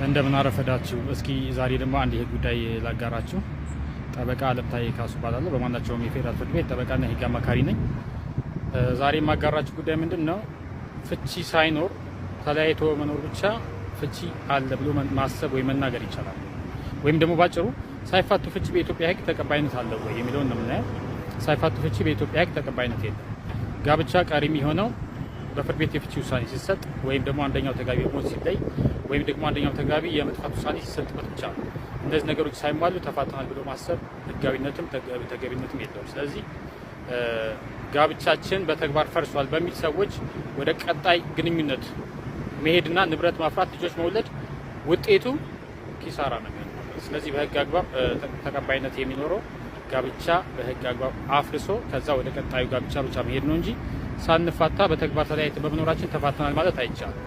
እንደምን አረፈዳችሁ። እስኪ ዛሬ ደግሞ አንድ የህግ ጉዳይ ላጋራችሁ። ጠበቃ አለምታዬ ካሱ እባላለሁ። በማናቸውም የፌዴራል ፍርድ ቤት ጠበቃና የህግ አማካሪ ነኝ። ዛሬ የማጋራችሁ ጉዳይ ምንድን ነው? ፍቺ ሳይኖር ተለያይቶ መኖር ብቻ ፍቺ አለ ብሎ ማሰብ ወይ መናገር ይቻላል? ወይም ደግሞ ባጭሩ ሳይፋቱ ፍቺ በኢትዮጵያ ህግ ተቀባይነት አለው ወይ የሚለውን ነው የምናየው። ሳይፋቱ ፍቺ በኢትዮጵያ ህግ ተቀባይነት የለም። ጋብቻ ቀሪ የሚሆነው በፍርድ ቤት የፍቺ ውሳኔ ሲሰጥ ወይም ደግሞ አንደኛው ተጋቢ ሞት ሲለይ ወይም ደግሞ አንደኛው ተጋቢ የመጥፋት ውሳኔ ሲሰጥበት ብቻ ነው። እነዚህ ነገሮች ሳይሟሉ ተፋተናል ብሎ ማሰብ ህጋዊነትም ተገቢነትም የለውም። ስለዚህ ጋብቻችን በተግባር ፈርሷል በሚል ሰዎች ወደ ቀጣይ ግንኙነት መሄድና ንብረት ማፍራት፣ ልጆች መውለድ ውጤቱ ኪሳራ ነው የሚሆነው። ስለዚህ በህግ አግባብ ተቀባይነት የሚኖረው ጋብቻ በህግ አግባብ አፍርሶ ከዛ ወደ ቀጣዩ ጋብቻ ብቻ መሄድ ነው እንጂ ሳንፋታ በተግባር ተለያይተን በመኖራችን ተፋተናል ማለት አይቻልም።